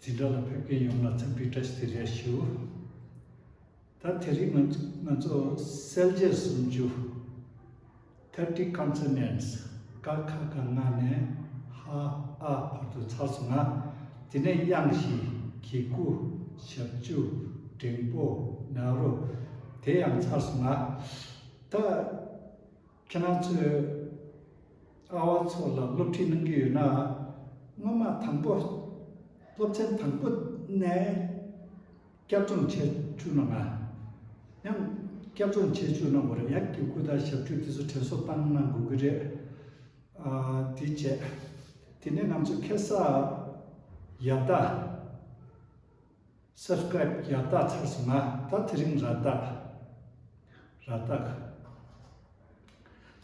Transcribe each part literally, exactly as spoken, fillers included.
འཛིན་གྲྭ་ལ་ཕེབས་མཁན་ཡོངས་ལ་འཚམས་འདྲི་བཀྲ་ཤིས་བདེ་ལེགས་ཞུ། ད་དེ་རིང་ང་ང་ཚོ་གསལ་བྱེད་སུམ་ཅུ། Thirty consonants། ཀ་ཁ་ག་ང་ནས་ཧ་ཨ་བར་དུ་ཚར་སོང་ང་། དེ་ནས་དབྱངས་བཞི། གི་གུ། ཞབས་ཀྱུ། འགྲེང་བུ། ན་རོ། དེ་ཡང་ཚར་སོང་ང་། ད་ཁྱེད་རང་ཚོས་ཨ་བ་ཚོ་ལ་སློབ་ཁྲིད་གནང་གི་ཡོད་ན། སྔོན་མ་དང་པོ། སློབ་ཚན་དང་པོ་ནས་བསྐྱར་སྦྱོང་བྱེད་བཅུག་གནང་ང་། ཡང་བསྐྱར་སྦྱོང་བྱེད་བཅུག་གནང་དགོས་རེད། ཡང་གི་གུ་དང་ཞབས་ཀྱུ་དེ་ཚོ་དྲན་གསོ་བཏང་གནང་དགོས་ཀྱི་རེད། ཨ། དེ་བྱས། དེ་ནས་ང་ཚོ་ཁ་སང་ཡ་བཏགས། སབ་སི་ཀ་རའིབ་ཡ་བཏགས་ཚར་སོང་ང་། ད་དེ་རིང་ར་བཏགས། ར་བཏགས།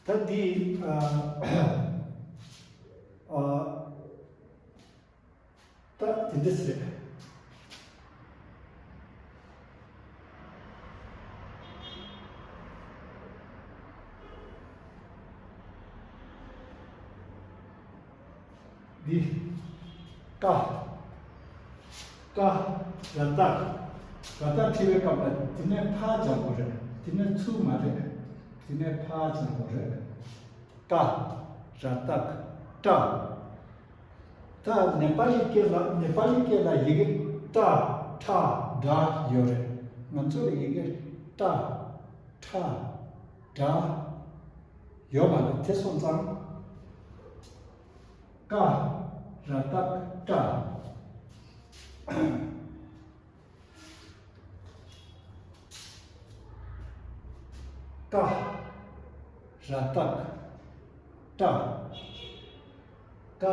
ད་འདི། ཨ། ཨ། ད་དེ་འདྲ་ཟེར། འདི། ཀ། ཀ། ར་བཏགས། ར་བཏགས་བྲིས་པའི་སྐབས་ལ་དེ་ནས་ཕ་སྦྱར་དགོས་རེད། དེ་ནས་ཚུར་མ་རེད། དེ་ནས་ཕ་སྦྱར་དགོས་རེད། ཀ། ར་བཏགས། ཀྲ། ད་ནེ་པ་ལི་སྐད་ལ། ནེ་པ་ལི་སྐད་ལ་ཡི་གེ་ཏ་ཁྲ་ཌ་ཡོད་རེད། ང་ཚོ་ལ་ཡི་གེ་ཏ་ཁྲ་ཌ་ཡོད་མ་རེད། དེ་སོང་ཙང་། ཀ། ར་བཏགས་ཀྲ། ཀ། ར་བཏགས་ཀྲ། ཀ།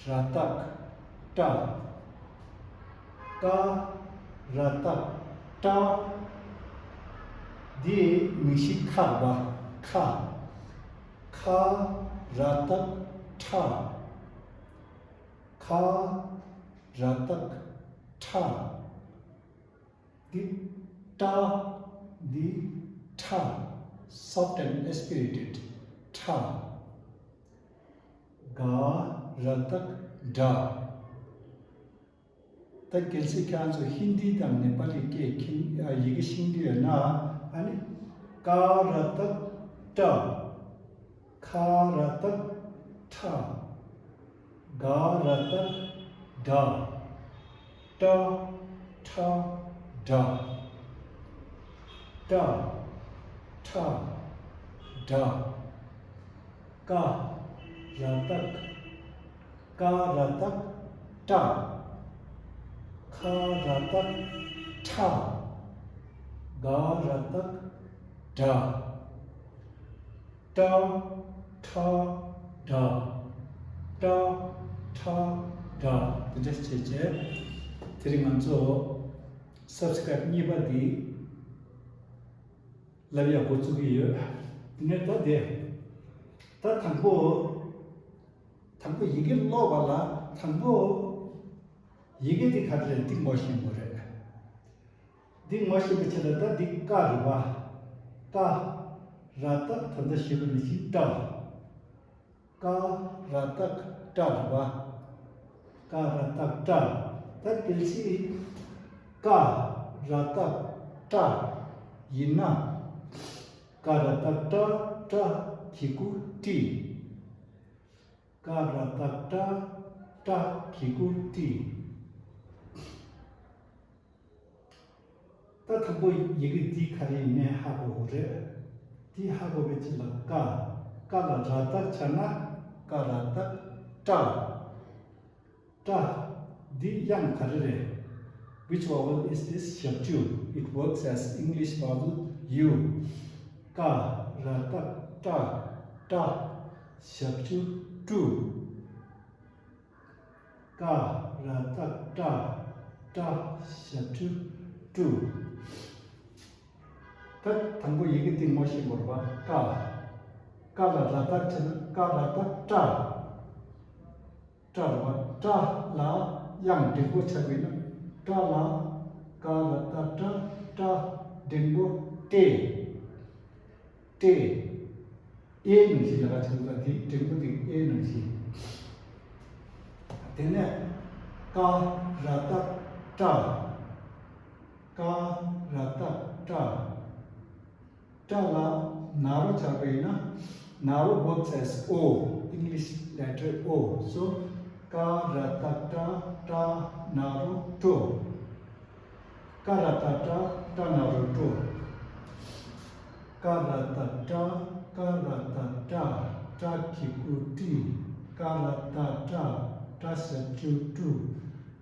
ར་བཏགས་ཀྲ། ཀ། ར་བཏགས་ཀྲ། འདི་མིང་གཞི་ཁ་རེད་པ། ཁ། ཁ། ར་བཏགས་ཁྲ། ཁ། ར་བཏགས་ཁྲ། འདི་ཀྲ། འདི་ཁྲ། Soft and aspirated. ཁྲ། ག། ར་བཏགས་གྲ། ད་གལ་སྲིད་ཁྱེད་རང་ཚོ་ཧིན་དི་དང་ནེ་པ་ལི་སྐད་མཁྱེན། ཨ། ཡི་གེ་ཤེས་ཀྱི་ཡོད་ན། ཨ་ནི། ཀ་ར་བཏགས་ཀྲ། ཁ་ར་བཏགས་ཁྲ། ག་ར་བཏགས་གྲ། ཀྲ་ཁྲ་གྲ། ཀྲ་ཁྲ་གྲ། ཀ་ར་བཏགས། ཀ་ར་བཏགས་ཀྲ། ཁ་ར་བཏགས་ཁྲ། ག་ར་བཏགས་གྲ། ཀྲ་ཁྲ་གྲ། ཀྲ་ཁྲ་གྲ། དེ་འདྲ་བྱས་བྱས། དེ་རིང་ང་ཚོ་སབ་སི་ཀ་རའིབ་གཉིས་པ་འདི་ལབ་ཡག་འགོ་བཙུགས་ཀྱི་ཡོད། དེ་ནས་ད་དེ། ད་དང་པོ། དང་པོ་ཡི་གེ་ཀློག་པ་ལ་དང་པོ་ཡི་གེ་འདི་ག་རེ་རེད། འདི་ངོ་ཤེས་དགོས་རེད། འདི་ངོ་ཤེས་པའི་ཆེད་དུ་ད་འདི་ཀ་རེད་པ། ཀ། ར་བཏགས་ད་ལྟ་ཞུས་པ་ནང་བཞིན་ཀྲ། ཀ་ར་བཏགས་ཀྲ་རེད་པ། ཀ་ར་བཏགས་ཀྲ། ད་གལ་སྲིད་ཀ་ར་བཏགས་ཀྲ་ཡིན་ན། ཀ་ར་བཏགས་ཀྲ། ཀྲ་གི་གུ་ཀྲི། ཀ་ར་བཏགས་ཀྲ། ཀྲ་གི་གུ་ཀྲི། ད་དང་པོ་ཡི་གེ་འདི་ག་རེ་ཡིན་མིན་ཧ་གོ་དགོས་རེད། འདི་ཧ་གོ་བའི་ཆེད་ལ་ཀ། ཀ་ལ་ར་བཏགས་སྦྱར་ན་ཀ་ར་བཏགས་ཀྲ། ཀྲ། འདི་དབྱངས་ག་རེ་རེད། Which vowel is this? ཞབས་ཀྱུ། It works as English vowel U. ཀ་ར་བཏགས་ཀྲ། ཀྲ། ཞབས་ཀྱུ་ཀྲུ། ཀ་ར་བཏགས་ཀྲ། ཀྲ། ཞབས་ཀྱུ་ཀྲུ། ད་དང་པོ་ཡི་གེ་འདི་ངོ་ཤེས་དགོས་རེད་པ། ཀ། ཀ་ལ་ར་བཏགས་བྱས་ན་ཀ་ར་བཏགས་ཀྲ། ཀྲ་རེད་པ། ཀྲ་ལ་དབྱངས་འགྲེང་བུ་ཆགས་པ་ཡིན་ན། ཀྲ་ལ། ཀ་ར་བཏགས་ཀྲ། ཀྲ། འགྲེང་བུ་ཏྲེ། ཏྲེ། ཨེ་ནང་བཞིན་ལ་ཆགས་ས་དེ་འགྲེང་བུ་དེ་ཨེ་ནང་བཞིན། དེ་ནས་ཀ་ ཀ་ར་བཏགས་ཀྲ། ཀ་ར་བཏགས་ཀྲ། ཀྲ་ལ་ན་རོ་སྦྱར་བ་ཡིན་ན། ན་རོ་both sides O, English letter O. So ཀ་ར་བཏགས་ཀྲ། ཀྲ་ན་རོ་ཀྲོ། ཀ་ར་བཏགས་ཀྲ། ཀྲ་ན་རོ་ཀྲོ། ཀ་ར་བཏགས་ཀྲ། ཀ་ར་བཏགས་ཀྲ། ཀྲ་གི་གུ་ཀྲི། ཀ་ར་བཏགས་ཀྲ། ཀྲ་ཞབས་ཀྱུ་ཀྲུ།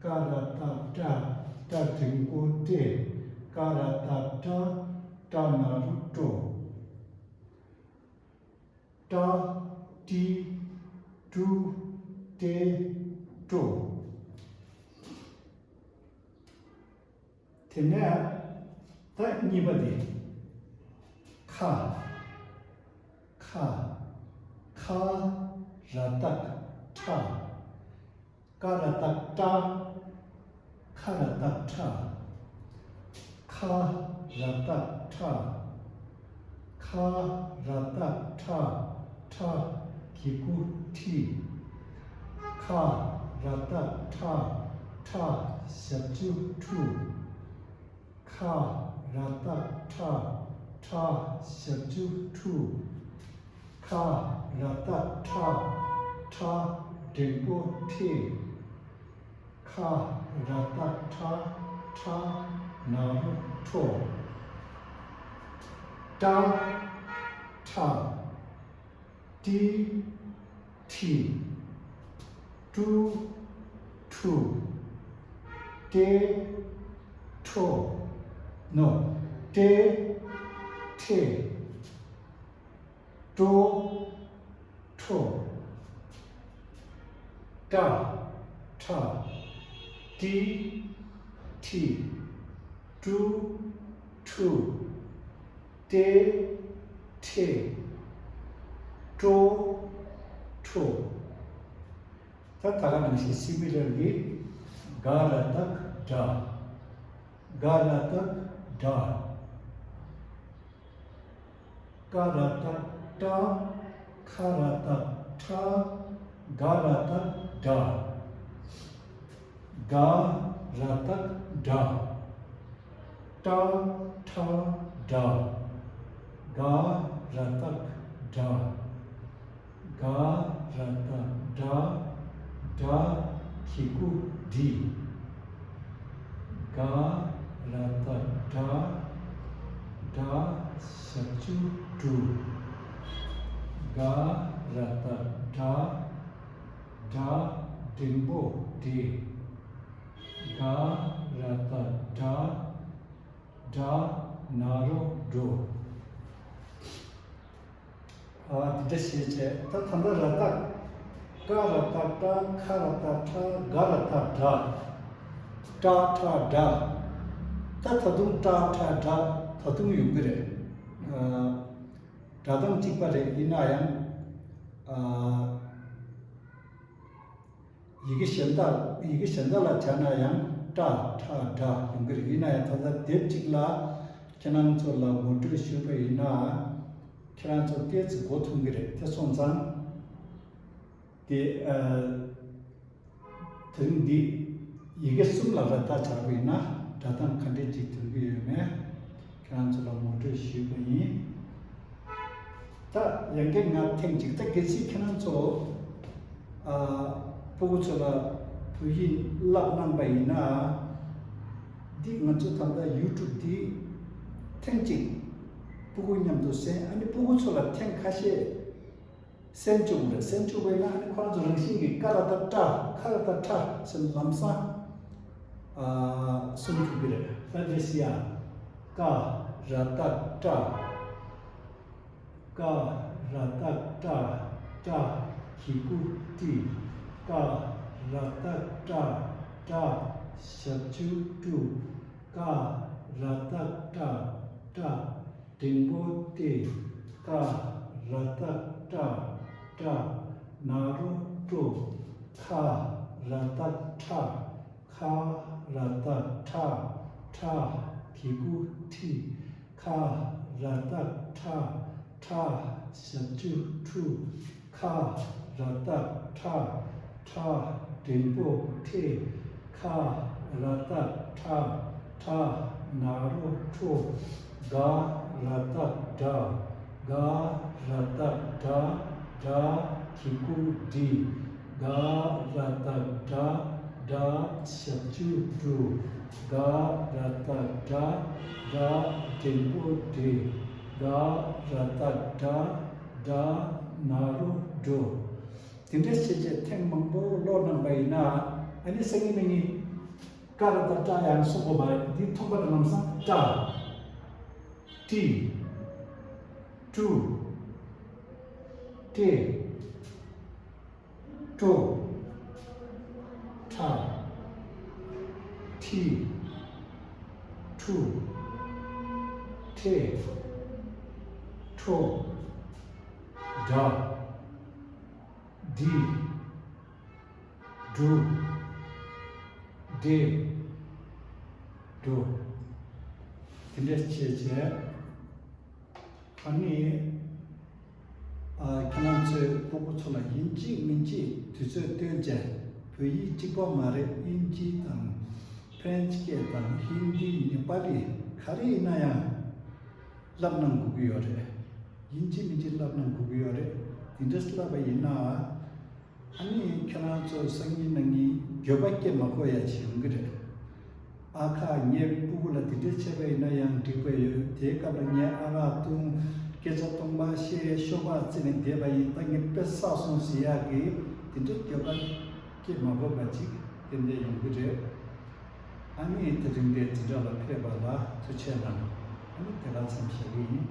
ཀ་ར་བཏགས་ཀྲ། ཀྲ་འགྲེང་བུ་ཀྲེ། ཀ་ར་བཏགས་ཀྲ། ཀྲ་ན་རོ་ཀྲོ། ཀྲ་ཀྲི་ཀྲུ་ཀྲེ་ཀྲོ། དེ་ནས་ད་གཉིས་པ་དེ། ཁ། ཁ། ཁ་ར་བཏགས་ཁྲ། ཀ་ར་བཏགས་ཀྲ། ཁ་ར་བཏགས་ཁྲ། ཁ་ར་བཏགས་ཁྲ། ཁ་ར་བཏགས་ཁྲ། ཁྲ་གི་གུ་ཁྲི། ཁ་ར་བཏགས་ཁྲ། ཁྲ་ཞབས་ཀྱུ་ཁྲུ། ཁ་ར་བཏགས་ཁྲ། ཁྲ་ཞབས་ཀྱུ་ཁྲུ། ཁ་ར་བཏགས་ཁྲ། ཁྲ་འགྲེང་བུ་ཁྲེ། ཁ་ར་བཏགས་ཁྲ། ཁྲ་ན་རོ་ཁྲོ། ཀྲ་ཁྲ། ཀྲི་ཁྲི། ཀྲུ་ཁྲུ། ཀྲེ་ཁྲོ། ནོ། ཀྲེ་ཁྲེ། ཀྲོ་ཁྲོ། ཀྲ་ཁྲ། ཀྲི་ཁྲི། ཀྲུ་ཁྲུ། ཀྲེ་ཁྲེ། ཀྲོ་ཁྲོ། ད་ད་ག་ནང་བཞིན་སི་མི་ལར་ལི། ག་ར་བཏགས་གྲ། ག་ར་བཏགས་གྲ། ཀ་ར་བཏགས་ཀྲ། ཁ་ར་བཏགས་ཁྲ། ག་ར་བཏགས་གྲ། ག་ར་བཏགས་གྲ། ཀྲ་ཁྲ་གྲ། ག་ར་བཏགས་གྲ། ག་ར་བཏགས་གྲ། གྲ་གི་གུ་གྲི། ག་ར་བཏགས་གྲ། གྲ་ཞབས་ཀྱུ་གྲུ། ག་ར་བཏགས་གྲ། གྲ་འགྲེང་བུ་གྲེ། ག་ར་བཏགས་གྲ། གྲ་ན་རོ་གྲོ། ཨ། འདི་འདྲ་བྱས་བྱས། ད་ད་ལྟ་ར་བཏགས། ཀ་ར་བཏགས་ཀྲ། ཁ་ར་བཏགས་ཁྲ། ག་ར་བཏགས་གྲ། ཀྲ་ཁྲ་གྲ། ད་ད་དུང་ཀྲ་ཁྲ་གྲ། ད་དུང་ཡོང་གི་རེད། ཨ། སྒྲ་གདངས་གཅིག་པ་རེད། ཡིན་ན་ཡང་། ཨ། ཡི་གེ་གཞན་དག་ཡི་གེ་གཞན་དག་ལ་སྦྱར་ན་ཡང་ཀྲ་ཁྲ་གྲ་ཡོང་གི་རེད། ཡིན་ན་ཡང་ད་ལྟ་དེབ་གཅིག་ལ་ཁྱེད་རང་ཚོ་ལ་ངོ་སྤྲོད་ཞུས་པ་ཡིན་ན། ཁྱེད་རང་ཚོ་ཏོག་ཙམ་མགོ་འཐོམ་གི་རེད། དེ་སོང་ཙང་། དེ། ཨ། དེ་རིང་འདི་ཡི་གེ་གསུམ་ལ་ར་བཏགས་སྦྱར་བ་ཡིན་ན་སྒྲ་གདངས་ག་འདྲས་ཅིག་ཐོན་གྱི་ཡོད་མེད། ཁྱེད་རང་ཚོ་ལ་ངོ་སྤྲོད་ཞུས་པ་ཡིན། ད་ཡང་བསྐྱར་ང་ཐེངས་གཅིག་ད་གལ་སྲིད་ཁྱེད་རང་ཚོ། ཨ། སྤུ་གུ་ཚོ་ལ་བོད་ཡིག་བསླབ་གནང་པ་ཡིན་ན། འདི་ང་ཚོ་ད་ལྟ་ཡུ་ཊུབ་འདི་ཐེངས་གཅིག་སྤུ་གུ་མཉམ་དུ་གསན། ཨ་ནི་སྤུ་གུ་ཚོ་ལ་ཐེངས་ཁ་ཤས་གསན་བཅུག་རེད། གསན་བཅུག་པ་ཡིན་ན་ཨ་ནི་ཁོ་རང་ཚོ་རང་བཞིན་གྱིས་ཀ་ར་བཏགས་ཀྲ། ཁ་ར་བཏགས་ཁྲ་ཟེར་ལམ་སང་། ཨ། གསུང་ཐུབ་ཀྱི་རེད། ད་དེ་སི་ཡ། ཀ་ར་བཏགས་ཀྲ། ཀ་ར་བཏགས་ཀྲ། ཀྲ་གི་གུ་ཀྲི། ཀ་ར་བཏགས་ཀྲ། ཀྲ་ཞབས་ཀྱུ་ཀྲུ། ཀ་ར་བཏགས་ཀྲ། ཀྲ་འགྲེང་བུ་ཀྲེ། ཀ་ར་བཏགས་ཀྲ། ཀྲ་ན་རོ་ཀྲོ། ཁ་ར་བཏགས་ཁྲ། ཁ་ར་བཏགས་ཁྲ། ཁྲ་གི་གུ་ཁྲི། ཁ་ར་བཏགས་ཁྲ། ཁྲ་ཞབས་ཀྱུ་ཁྲུ། ཁ་ར་བཏགས་ཁྲ། ཁྲ་འགྲེང་བུ་ཁྲེ། ཁ་ར་བཏགས་ཁྲ། ཁྲ་ན་རོ་ཁྲོ། ག་ར་བཏགས་གྲ། ག་ར་བཏགས་གྲ། གྲ་གི་གུ་གྲི། ག་ར་བཏགས་གྲ། གྲ་ཞབས་ཀྱུ་གྲུ། ག་ར་བཏགས་གྲ། གྲ་འགྲེང་བུ་འགྲེ། ག་ར་བཏགས་གྲ། གྲ་ན་རོ་གྲོ། དེ་འདྲ་བྱས་བྱས་ཐེངས་མང་པོ་ཀློག་གནང་པ་ཡིན་ན། ཨ་ནི་སང་ཉིན་གནངས་ཉིན་ཀ་ར་བཏགས་ཀྲ་ཡང་གསུང་དགོས་པ་རེད། འདི་མཐོང་པ་དང་ལམ་སང་ཀྲ། ཀྲི། ཀྲུ། ཀྲེ། ཀྲོ། ཁྲ། ཁྲི། ཁྲུ། ཁྲེ། ཁྲོ། ཌ། ཌི། ཌྲུ། ཌེ། ཌོ། དེ་འདྲ་བྱས་བྱས། ཨ་ནི། ཨ། ཁྱེད་རང་ཚོས་སྤུ་གུ་ཚོ་ལ་ཡིན་གཅིག་མིན་གཅིག་དུས་ཚོད་བཏོན་བྱས། བོད་ཡིག་གཅིག་པ་མ་རེད། དབྱིན་ཇི་དང་། ཕ་རན་སི་སྐད་དང་། ཧིན་དི། ནེ་པ་ལི། ག་རེ་ཡིན་ན་ཡང་བསླབ་གནང་དགོས་ཀྱི་ཡོད་རེད། ཡིན་གཅིག་མིན་གཅིག་བསླབ་གནང་དགོས་ཀྱི་ཡོད་རེད། དེ་འདྲ་བསླབ་པ་ཡིན་ན། ཨ་ནི་ཁྱེད་རང་ཚོ་སང་ཉིན་གནངས་ཉིན་འགྱོད་པ་སྐྱེ་མ་དགོས་ཡ་ཞིག་ཡོང་གི་རེད། ཨ་ཁ། ངའི་སྤུ་གུ་ལ་དེ་འདྲ་བྱས་པ་ཡིན་ན་ཡང་འགྲིག་པ་ཡོད། དེའི་སྐབས་ལ་ངས་ཨ་རག་བཏུང་། སྐད་ཆ་སྟོང་པ་བཤད། ཤོ་སྦག་རྩེ་ནས་བསྡད་པ་ཡིན། ད་ངས་དཔེ་བསགས་སོང་ཟེར་ཡག་གི་དེ་འདྲ་འགྱོད་པ་སྐྱེ་མ་དགོས་པ་ཅིག་ཏན་ཏན་ཡོང་གི་རེད། ཨ་ནི་དེ་རིང་འདིར་འཛིན་གྲྭ་ལ་ཕེབས་པ་ལ་ཐུགས་རྗེ་གནང་། ཨ་ནི་དེ་ག་ཙམ་བྱ་གི་ཡིན།